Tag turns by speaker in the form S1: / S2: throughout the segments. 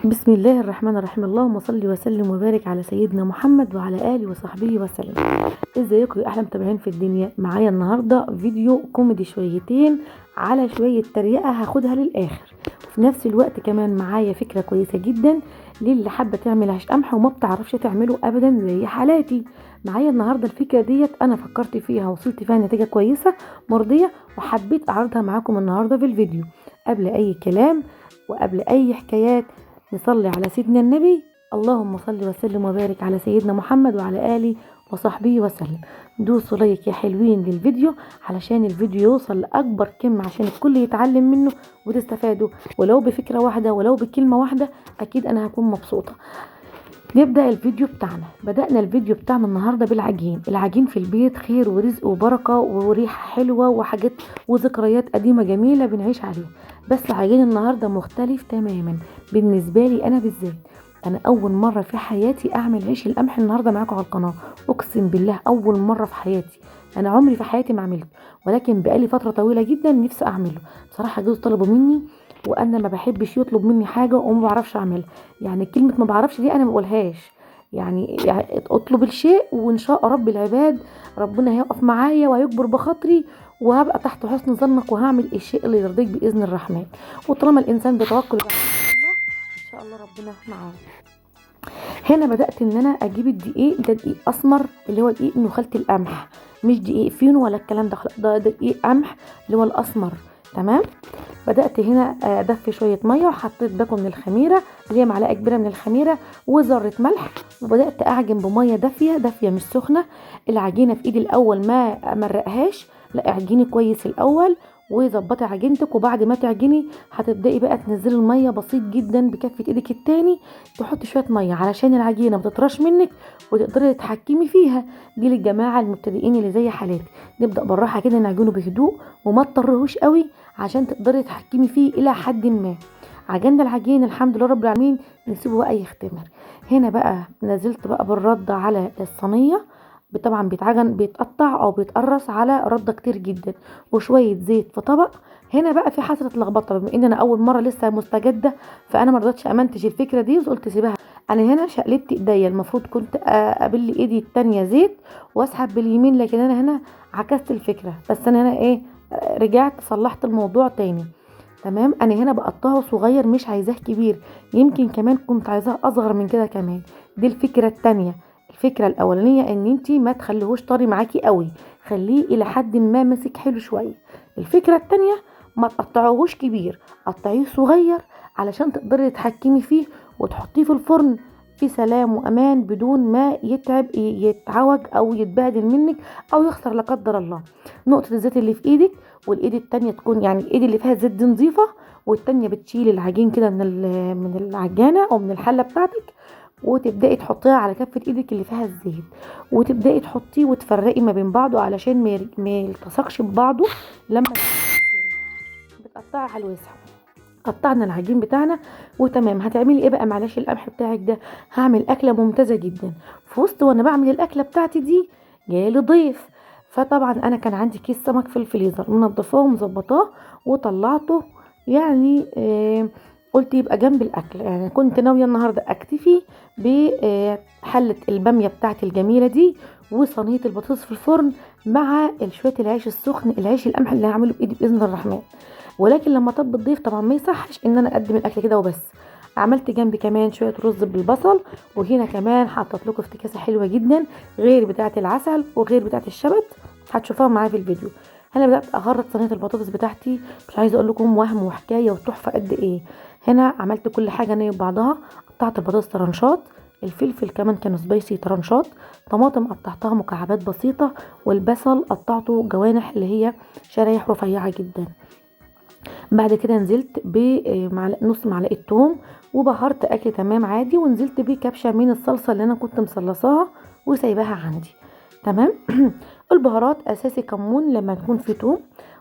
S1: بسم الله الرحمن الرحيم. اللهم صل وسلم وبارك على سيدنا محمد وعلى اله وصحبه وسلم. ازيكم يا احلى متابعين في الدنيا؟ معايا النهارده فيديو كوميدي شويتين على شوية تريقه هاخدها للاخر، وفي نفس الوقت كمان معايا فكرة كويسة جدا للي حابة تعمل عيش قمح وما بتعرفش تعمله ابدا زي حالاتي. معايا النهارده الفكرة ديت انا فكرت فيها وصلت فيها نتيجة كويسة مرضية، وحبيت اعرضها معاكم النهارده في الفيديو. قبل اي كلام وقبل اي حكايات نصلي على سيدنا النبي. اللهم صل وسلم وبارك على سيدنا محمد وعلى آله وصحبه وسلم. دوسوا like يا حلوين للفيديو علشان الفيديو يوصل لأكبر كم، عشان الكل يتعلم منه وتستفادوا، ولو بفكرة واحدة ولو بكلمة واحدة أكيد أنا هكون مبسوطة. نبدأ الفيديو بتاعنا. بدأنا الفيديو بتاعنا النهاردة بالعجين. العجين في البيت خير ورزق وبركة وريحة حلوة وحاجات وذكريات قديمة جميلة بنعيش عليها. بس عجين النهاردة مختلف تماما بالنسبة لي أنا بالذات. أنا أول مرة في حياتي أعمل عيش القمح النهاردة معاكم على القناة، أقسم بالله أول مرة في حياتي. أنا عمري في حياتي ما عملته، ولكن بقالي فترة طويلة جدا نفسي أعمله. بصراحة جوزي طلبوا مني، وانا ما بحبش يطلب مني حاجة وما بعرفش اعملها. يعني كلمة ما بعرفش دي انا ما بقولهاش، يعني اطلب الشيء وان شاء رب العباد ربنا هيقف معايا وهيكبر بخاطري وهبقى تحت حسن ظنك وهعمل الشيء اللي يرضيك باذن الرحمن. وطالما الانسان بيتوكل على الله ان شاء الله ربنا معاه. هنا بدات ان انا اجيب الدقيق، ده دقيق اسمر اللي هو دقيق نخاله القمح، مش دقيق فينو ولا الكلام ده، ده دقيق قمح اللي هو الاسمر. تمام. بدات هنا ادفي شوية مية وحطيت باكو من الخميره اللي هي معلقه كبيرة من الخميره وذره ملح، وبدات اعجن بميه دافيه دافيه مش سخنة. العجينة في ايدي الاول ما امرقهاش، لا اعجني كويس الاول وظبطي عجينتك، وبعد ما تعجني هتبداي بقى تنزلي المية بسيط جدا بكفه ايدك التاني، تحطي شوية مية علشان العجينة ما تطرش منك وتقدري تتحكمي فيها. دي للجماعة المبتدئين اللي زي حالاتي. نبدا بالراحة كده نعجنه بهدوء وما تطرهوش قوي عشان تقدري تتحكمي فيه الى حد ما. عجننا العجين الحمد لله رب العالمين، نسيبه بقى يختمر. هنا بقى نزلت بقى بالردة على الصينية، طبعا بيتعجن بيتقطع او بيتقرص على رده كتير جدا، وشوية زيت في طبق. هنا بقى في حصلت لخبطة، بما ان انا اول مرة لسه مستجده فانا ما رضيتش امنتج الفكرة دي وقلت سيبها. انا هنا شقلبت ايديا، المفروض كنت ابل ايدي التانية زيت واسحب باليمين، لكن انا هنا عكست الفكرة. بس انا هنا ايه، رجعت صلحت الموضوع تاني. تمام. انا هنا بقطعه صغير مش عايزاه كبير، يمكن كمان كنت عايزاه اصغر من كده كمان. دي الفكرة التانية. الفكرة الاولانية ان انتي ما تخليهوش طري معاكي قوي، خليه الى حد ما ماسك حلو شوية. الفكرة التانية ما تقطعوهوش كبير، قطعية صغير علشان تقدري تتحكمي فيه وتحطيه في الفرن في سلام وامان بدون ما يتعب يتعوج او يتبهدل منك او يخسر لا قدر الله. نقطة الزيت اللي في ايدك والايد التانية تكون، يعني الايد اللي فيها الزيت دي نظيفة، والتانية بتشيل العجين كده من العجانه او من الحلة بتاعتك، وتبداي تحطيها على كفه ايدك اللي فيها الزيت، وتبداي تحطيه وتفرقي ما بين بعضه علشان ما يلتصقش ببعضه لما بتقطعي على الواسع. قطعنا العجين بتاعنا وتمام. هتعملي ايه بقى معلش القمح بتاعك ده؟ هعمل اكله ممتازة جدا. في وسط وانا بعمل الاكلة بتاعتي دي جالي ضيف، فطبعا انا كان عندي كيس سمك في الفريزر منضفاه ومظبطاه وطلعته، يعني قلت يبقى جنب الاكل. يعني كنت ناوية النهارده اكتفي بحله الباميه بتاعتي الجميلة دي وصينيه البطاطس في الفرن مع شوية العيش السخن، العيش القمح اللي هعمله بايدي باذن الرحمن. ولكن لما طب الضيف طبعا ما يصحش ان انا اقدم الاكل كده وبس. عملت جنبي كمان شوية رز بالبصل، وهنا كمان حطيت لكم افتكاسه حلوة جدا غير بتاعه العسل وغير بتاعه الشبت، هتشوفوها معايا في الفيديو. هنا بدات اغرط صينية البطاطس بتاعتي، مش عايزه اقول لكم وهم وحكاية وتحفه قد ايه. هنا عملت كل حاجة نيه ببعضها، قطعت البطاطس طرنشات، الفلفل كمان كان سبايسي طرنشات، طماطم قطعتها مكعبات بسيطة، والبصل قطعته جوانح اللي هي شرايح رفيعة جدا. بعد كده نزلت بمعلقه نص معلقه توم وبهرت اكل تمام عادي، ونزلت بكبشه من الصلصه اللي انا كنت مصلصاها وسايباها عندي. تمام. البهارات اساسي كمون لما يكون في توم،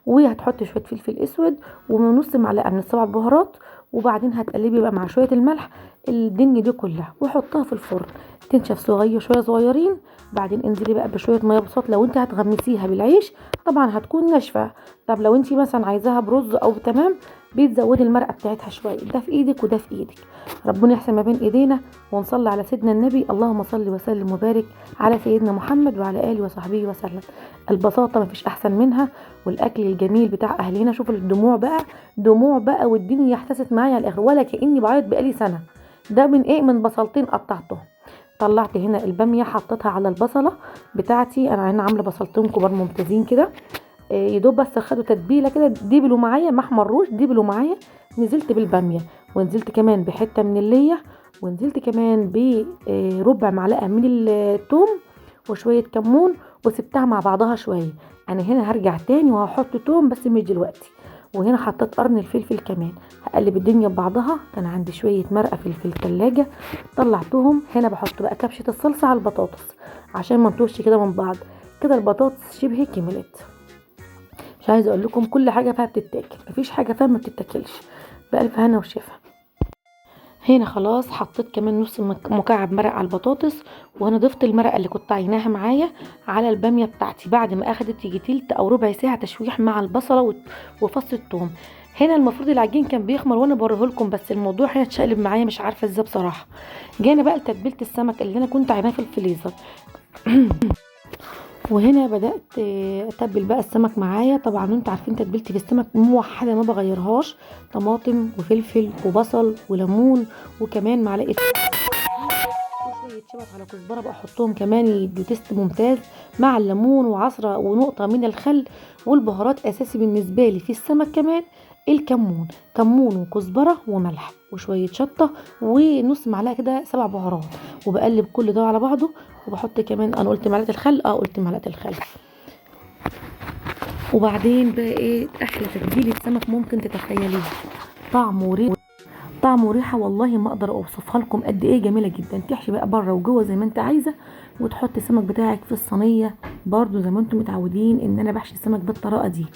S1: وهتحطي شوية فلفل اسود ونص معلقه من السبع بهارات، وبعدين هتقلبي بقى مع شوية الملح الدنيا دي كلها وحطها في الفرن تنشف صغير شوية صغيرين. بعدين انزلي بقى بشوية مية بساط. لو انت هتغمسيها بالعيش طبعا هتكون ناشفة، طب لو انت مثلا عايزاها برز او تمام بتزودي المرقه بتاعتها شوية. ده في ايدك وده في ايدك، ربنا يحسن ما بين ايدينا، ونصلي على سيدنا النبي. اللهم صل وسلم وبارك على سيدنا محمد وعلى اله وصحبه وسلم. البساطة مفيش احسن منها، والاكل الجميل بتاع اهلنا. شوفوا الدموع بقى، دموع بقى، والدنيا احتست معايا على الاخر، ولا كاني بعيط بقالي سنة. ده من ايه؟ من بصلتين قطعتهم. طلعت هنا الباميه حطيتها على البصله بتاعتي، انا هنا عامله بصلتين كبار ممتازين كده، يدوب بس خدوا تتبيله كده، دبلوا معايا ما احمروش، دبلوا معايا. نزلت بالباميه، ونزلت كمان بحته من الليه، ونزلت كمان بربع معلقه من الثوم وشوية كمون، وسبتها مع بعضها شوية. انا هنا هرجع تاني وهحط توم بس مش دلوقتي. وهنا حطيت قرن الفلفل كمان، هقلب الدنيا ببعضها. كان عندي شوية مرقه في الثلاجة طلعتهم. هنا بحط بقى كبشة الصلصه على البطاطس عشان ما نتوهش كده من بعض. كده البطاطس شبه كملت، مش عايزه اقول لكم كل حاجة فيها بتتاكل، مفيش حاجة فيها ما بتتاكلش. بألف هنا وشفا. هنا خلاص حطيت كمان نص مكعب مرق على البطاطس، وهنا ضفت المرقه اللي كنت عيناها معايا على الباميه بتاعتي بعد ما اخدت يجي تلت او ربع ساعة تشويح مع البصله وفص الثوم. هنا المفروض العجين كان بيخمر وانا بوريه لكم، بس الموضوع هنا اتشقلب معايا مش عارفه ازاي بصراحة. جينا بقى لتتبيله السمك اللي انا كنت عيناها في الفريزر. وهنا بدات اتبل بقى السمك معايا. طبعا انتوا عارفين تتبيلتي في السمك موحدة ما بغيرهاش، طماطم وفلفل وبصل وليمون، وكمان معلقه وشوية شبت على كزبره بقى احطهم كمان يدوا taste ممتاز مع الليمون، وعصره ونقطة من الخل. والبهارات اساسي بالنسبة لي في السمك كمان الكمون، كمون وكزبره وملح وشوية شطه ونص معلقه كده 7 بهارات، وبقلب كل ده على بعضه. وبحط كمان، انا قلت معلقه الخل، قلت معلقه الخل. وبعدين بقى ايه احلى تتبيله سمك ممكن تتخيليها، طعم وريحه، طعم وريحه والله ما اقدر اوصفها لكم قد ايه جميلة جدا. تحشي بقى بره وجوه زي ما انت عايزه، وتحطي السمك بتاعك في الصينية برده زي ما انتم متعودين ان انا بحشي السمك بالطريقة دي.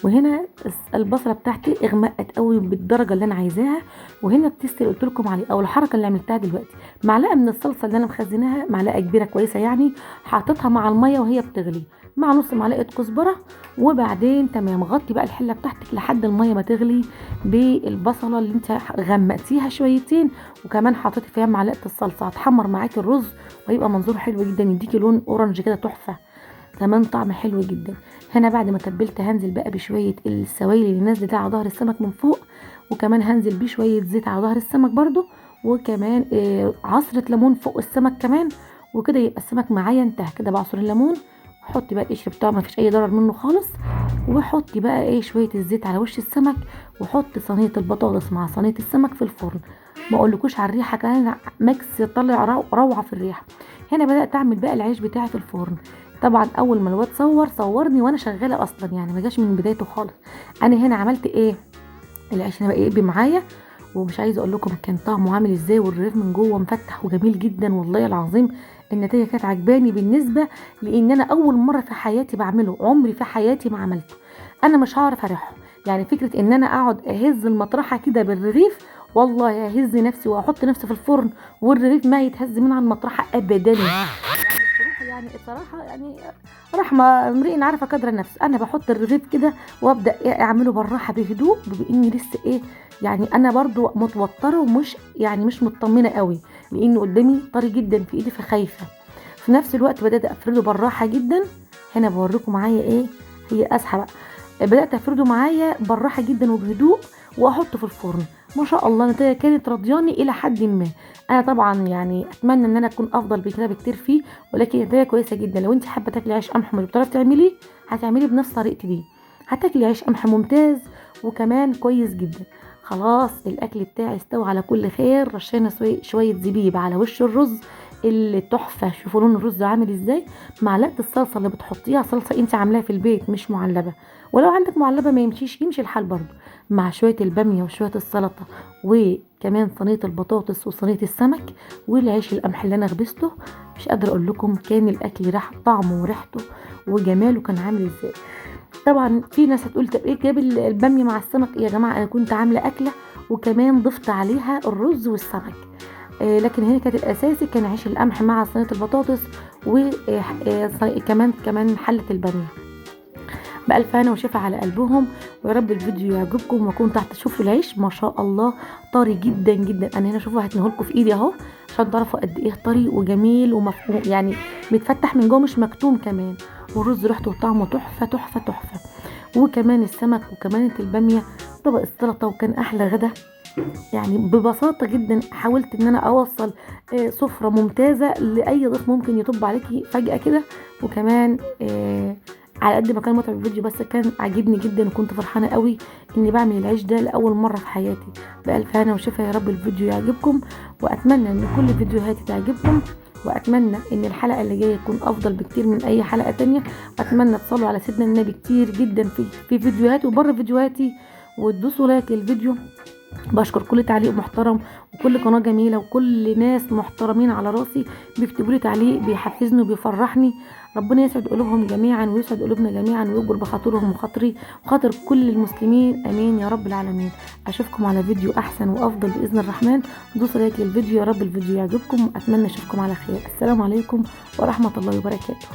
S1: وهنا البصله بتاعتي اغمقت قوي بالدرجة اللي انا عايزاها. وهنا ال taste اللي قلت لكم عليه او الحركة اللي عملتها دلوقتي، معلقه من الصلصه اللي انا مخزناها، معلقه كبيرة كويسة يعني، حطيتها مع المية وهي بتغلي مع نص معلقه كزبره. وبعدين تمام غطي بقى الحلة بتاعتك لحد المية ما تغلي بالبصله اللي انت غمقتيها شويتين، وكمان حطيتي فيها معلقه الصلصه. هتحمر معاكي الرز وهيبقى منظره حلو جدا، يديكي لون orange كده تحفة، كمان طعم حلو جدا. هنا بعد ما تبلت هنزل بقى بشوية السوائل اللي نازله ده على ظهر السمك من فوق، وكمان هنزل بشوية زيت على ظهر السمك برده، وكمان عصره ليمون فوق السمك كمان. وكده يبقى السمك معايا انتهى كده. بعصر الليمون وحطي بقى القشر بتاعه، مفيش اي ضرر منه خالص. وحطي بقى ايه شوية الزيت على وش السمك، وحطي صينية البطاطس مع صينية السمك في الفرن. ما اقولكوش على الريحة، كمان mix طلع روعه في الريحة. هنا بدات اعمل بقى العيش بتاعي في الفرن. طبعا اول ما الواد صورني وانا شغالة اصلا، يعني ما جاش من بدايته خالص. انا هنا عملت ايه العيش هنا بقى ايه معايا، ومش عايزه اقول لكم كان طعمه عامل ازاي، والرغيف من جوه مفتح وجميل جدا والله العظيم. النتيجة كانت عجباني بالنسبة لان انا اول مرة في حياتي بعمله، عمري في حياتي ما عملته. انا مش هعرف اريحة، يعني فكرة ان انا اقعد اهز المطرحه كده بالرغيف، والله اهز نفسي واحط نفسي في الفرن والرغيف ما يتهز من على المطرحه ابدا. يعني الصراحة يعني رحمه امرئ عارفه قدر النفس. انا بحط الرغيف كده وابدا اعمله بالراحة بهدوء، بما اني لسه ايه يعني انا برضو متوترة ومش يعني مش مطمنه قوي، لانه قدامي طري جدا في ايدي فخايفه. في نفس الوقت بدات افرده بالراحة جدا. هنا بوريكم معايا ايه هي اسحب بقى، بدات افرده معايا بالراحة جدا وبهدوء واحطه في الفرن. ما شاء الله النتيجة كانت رضياني الى حد ما. انا طبعا يعني اتمنى ان انا اكون افضل بكده بكتير فيه، ولكن النتيجة كويسة جدا. لو انت حابة تاكلي عيش قمح مش بتعرفي تعمليه، هتعمليه بنفس طريقتي دي، هتاكلي عيش قمح ممتاز وكمان كويس جدا. خلاص الاكل بتاعي استوى على كل خير. رشينا شوية زبيب على وش الرز اللي تحفة، شوفوا لون الرز عامل ازاي. معلقه الصلصه اللي بتحطيها، صلصه انت عاملاها في البيت مش معلبه، ولو عندك معلبه ما يمشيش، يمشي الحال برضو، مع شوية الباميه وشوية السلطة وكمان صينية البطاطس وصينيه السمك والعيش القمح اللي انا خبزته. مش قادرة اقول لكم كان الاكل راح طعمه وريحته وجماله كان عامل ازاي. طبعا في ناس هتقول طب ايه جاب الباميه مع السمك؟ يا جماعة انا كنت عامله اكله وكمان ضفت عليها الرز والسمك، لكن هنا كانت الاساسي كان عيش القمح مع صينية البطاطس وكمان كمان حله الباميه. بألف هنا وشفا على قلبهم، ويا رب الفيديو يعجبكم. واكون تحت. شوفوا العيش ما شاء الله طري جدا جدا، انا هنا شوفوا هتنهولكم في ايدي اهو عشان تعرفوا قد ايه طري وجميل ومفهوم، يعني متفتح من جوه مش مكتوم كمان. والرز ريحته وطعمه تحفة تحفة تحفة، وكمان السمك وكمان الباميه، طبق السلطة، وكان احلى غدا. يعني ببساطة جدا حاولت ان انا اوصل سفره ممتازة لاي ضيف ممكن يطب عليكي فجاة كده. وكمان على قد ما كان متعب الفيديو بس كان عاجبني جدا، وكنت فرحانة قوي اني بعمل العيش ده لاول مرة في حياتي. بألف هنا وشفا، يا رب الفيديو يعجبكم، واتمنى ان كل فيديوهاتي تعجبكم، واتمنى ان الحلقة اللي جاية تكون افضل بكتير من اي حلقة تانية. واتمنى تصلوا على سيدنا النبي كتير جدا في فيديوهاتي وبره فيديوهاتي، وتدوسوا like للفيديو. بشكر كل تعليق محترم وكل قناة جميلة وكل ناس محترمين على راسي بيكتبوا لي تعليق بيحفزني وبيفرحني. ربنا يسعد قلوبهم جميعا ويسعد قلوبنا جميعا، ويجبر بخاطرهم وخاطري وخاطر كل المسلمين، امين يا رب العالمين. اشوفكم على فيديو احسن وافضل باذن الرحمن. دوسوا like للفيديو، يا رب الفيديو يعجبكم، واتمنى اشوفكم على خير. السلام عليكم ورحمة الله وبركاته.